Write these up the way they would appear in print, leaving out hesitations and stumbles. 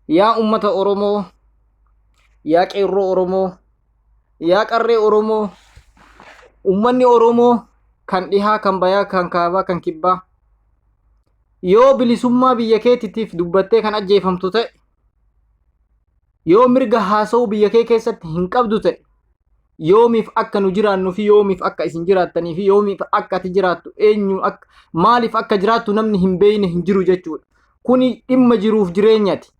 Yaa ummata Oromoo, yaa qeerroo Oromoo, yaa qarree Oromoo, ummanni Oromoo kan dhihaa, kan bayaa, kan kaabaa, kan kibbaa yoo bilisummaa biyya keetiitiif dubbattee kan ajjeefamtu ta'e, yoo mirga haasa'uu biyya kee keessatti hin qabdu ta'e, yoomiif akka nu jiraannu fi yoomiif akka isin jiraattanii fi yoomiif akka ati jiraattu eenyu akka maaliif akka jiraattu namni hin beekne hin jiru jechuudha. Kuni dhimma jiruuf jireenyati.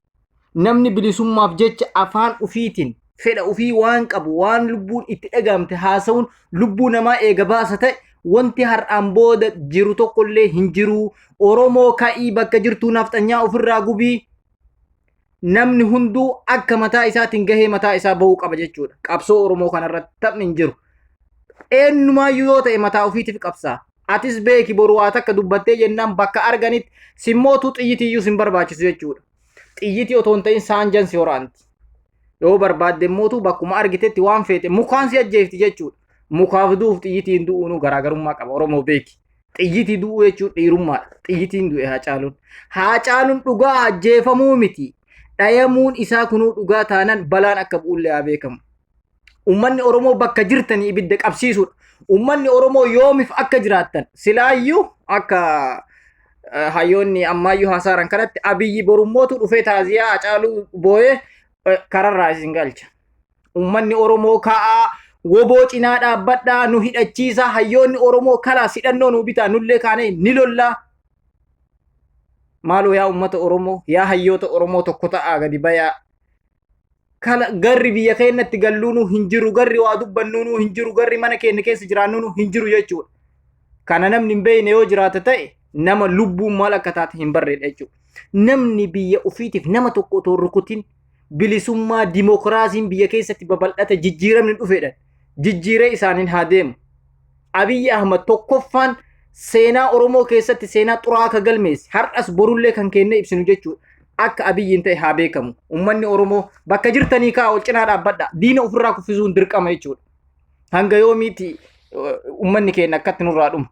Namni bilisummaaf jecha afaan ufiitiin fedha ufii waan qabu waan lubbuun itti dhagaamte haasa'uun lubbuu namaa eega baasa ta'e wanti har'aan booda jiru tokkollee hin jiru. Oromoo ka'ii bakka jirtuu nafxanyaa ofirraa gubii. Namni hunduu akka mataa isaatiin gahee mataa isaa bahuu qaba jechuudha. Qabsoo Oromoo kanarratti taphni hin jiru. Eenyumaayyuu yoo ta'e mataa ofiitiif qabsaa. Atis beeki boru waa takka dubbattee jennaan bakka arganitti simmootuu xiyyitii iyyuu sin barbaachisu jechuudha. Xiyyitii otoo hin ta'in saanjan si horaanti. Yoo barbaadde immootu bakkuma argitetti waan feete mukaan si ajjeefti jechuudha. Mukaaf du'uuf xiyyitiin du'uunuu garaagarummaa qaba Oromoo beeki. Xiyyitii du'uu jechuun dhiirummaadha. Xiyyitiin du'e Haacaaluun. Haacaaluun dhugaa ajjeefamuu miti. Dhayamuun isaa kunuu dhugaa taanaan balaan akka bu'ullee haa beekamu. Uummanni Oromoo bakka jirtanii ibidda qabsiisuudha. Uummanni Oromoo yoomiif akka jiraattan silaayyuu akka hayyoonni ammaayyuu haasaaran kanatti Abiyyi borummootu dhufee taaziyaa Hacaaluu boo'ee kararraa isin galcha. Uummanni Oromoo ka'aa woboo cinaa dhaabbadhaa nu hidhachiisaa hayyoonni Oromoo kalaas hidhannoo nu bitaa nullee kaanee ni lollaa. Maaloo yaa uummata Oromoo yaa hayyoota Oromoo tokko ta'aa gadi bayaa. Kala garri biyya keenyatti galluunuu hin jiru garri waa dubbannuunuu hin jiru garri mana keenya keessa jiraannuunuu hin jiru jechuudha. Kana namni hin beekne yoo jiraate ta'e nama lubbuun maal akka taate hin barreedha jechuudha. Namni biyya ofiitiif nama tokko otoo hin rukutin bilisummaa dimokiraasiin biyya keessatti babal'ate jijjiiramni dhufeedha. Jijjiiree isaaniin haa deemu. Abiyyi Ahmad tokkoffaan seenaa Oromoo keessatti seenaa xuraa'aa akka galmeesse har'as borullee kan kennee ibsinu jechuudha. Akka Abiyyiin ta'e haa beekamu. Uummanni Oromoo bakka jirtanii ka'a ol cinaa dhaabbadha. Diina ofirraa kuffisuun dirqama jechuudha. Hanga yoomiitti uummanni keenya akkatti nurraa dhuma.